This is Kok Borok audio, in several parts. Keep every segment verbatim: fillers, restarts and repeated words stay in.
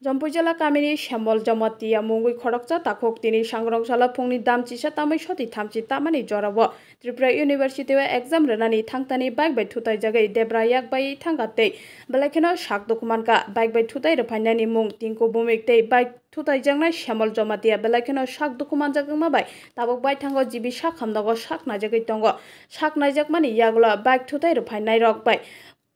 Jompui jela kamini Shyamol Jamatia mungwi khoroksa takhuk tini sangrong salo phungni dam chisa tamwi soti thamchi tamani jorao Tripura University o exam rwnani thangtani bike bai thutai jagwi debra yak bai thangkha tei belai kheno sak dukhu mankha. Bike bai thutai rwphainani mung Tinku Bumik tei bike thutai jaknai Shyamol Jamatia belai kheno sak dukhu manjak wngma bai tabuk baithango G B sak hamnogo sak naijagwi tongo. Sak naijakmani yagulo bike thutai rwphainairok bai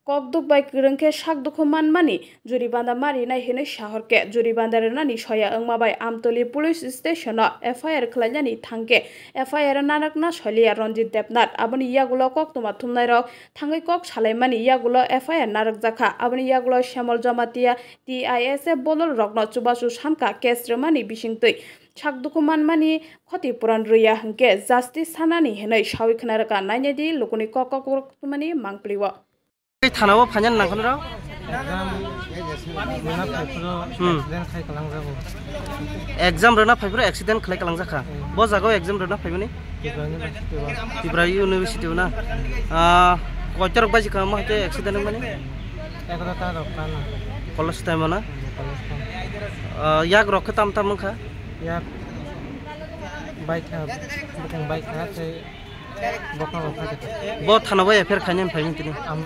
kokduk bai kwrwng khe sak dukhu manmani juribanda marinai hinwi sahor khe juribanda rwnani soya wngma bai Amtoli Police Station o F I R khwlainani thang khe F I R o nanakna soiliya Ranjit Debnath. Aboni yagulo koktwma thumnairok thangwi kok salaimani yagulo F I R narwkjakha. Aboni yagulo Shyamol Jamatia T I S F bolol rokno chubachu sanka case rwmani bisingtwi sak dukhu manmani khoti puran rwya hwnkhe justice sanani hinwi sawi khna rwkha. Nainai di lukuni kok kok rwkmani mangpili o. Tei thana o phainani nangkha norok? Exam rwna phaiphuru Hmm. accident khai kwlangjago. Exam rwna phaiphuru accident khlai kwlangjakha. Hmm. Bo jagao exam rwna phaimani? Tripura University o. Tripura University o na? Ah, koitorok baji kha omo hai khe accident wngmani? Egarota rok kha na. College time o na? Hmm, college time. Ah, yak rok khe tam tam wngkha? Yak bike kha, bukung bike kha tei Bo thana bo F I R khaina phaimani tini? Am-,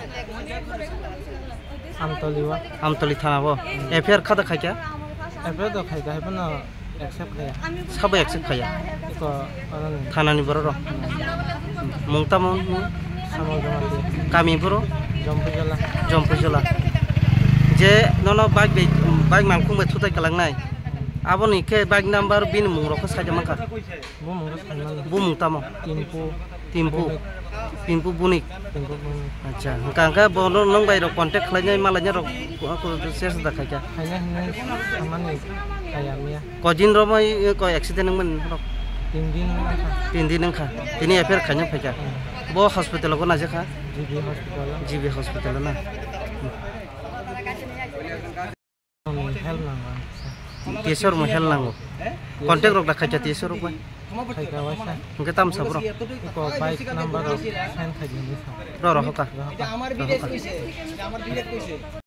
Amtoli o. Amtoli thana bo F I R kha da khaikha? F I R do khaikha, haiphano accept khaya. Sabo accept khaya? Iko, aroni. Thanani borok rok? Mung tamo? Samol Jamatia. Kami boro? Jompui jela. Jompui jela. Je nono bike bai, bike mangkhung bai thutai kalangnai. Aboni khe bike number bini mung rok khe saida mankha? Bumung rok saimano. Bumung tamo? Timpu. Timpu. Bunik. Timpu Bunik. Timpu Bunik. Acha, hwnkha hwnkhe bo no nwng bai rok contact khlainai malainai rok, ko, ko, ses da khaikha. Khaina hinwi samani kaya miya. Kojin romoi, eh, ko accident wngmani rok? Tin din wngkha. Tin din wngkha. Tini F I R khaina phaikha. Hmm. Bo hospital o bo naijakha? G B hospital o. G B hospital o na? Hmm. Help nango. T S O rokno help nango. Contact rok da khaikha T S O rok bai. Khaikha waisa. Hwnkhe tamo sa bro? Iko bike number rok send khaidi hinwi sa. Ro, ro, hoka. Ro, hoka. Ro, hoka.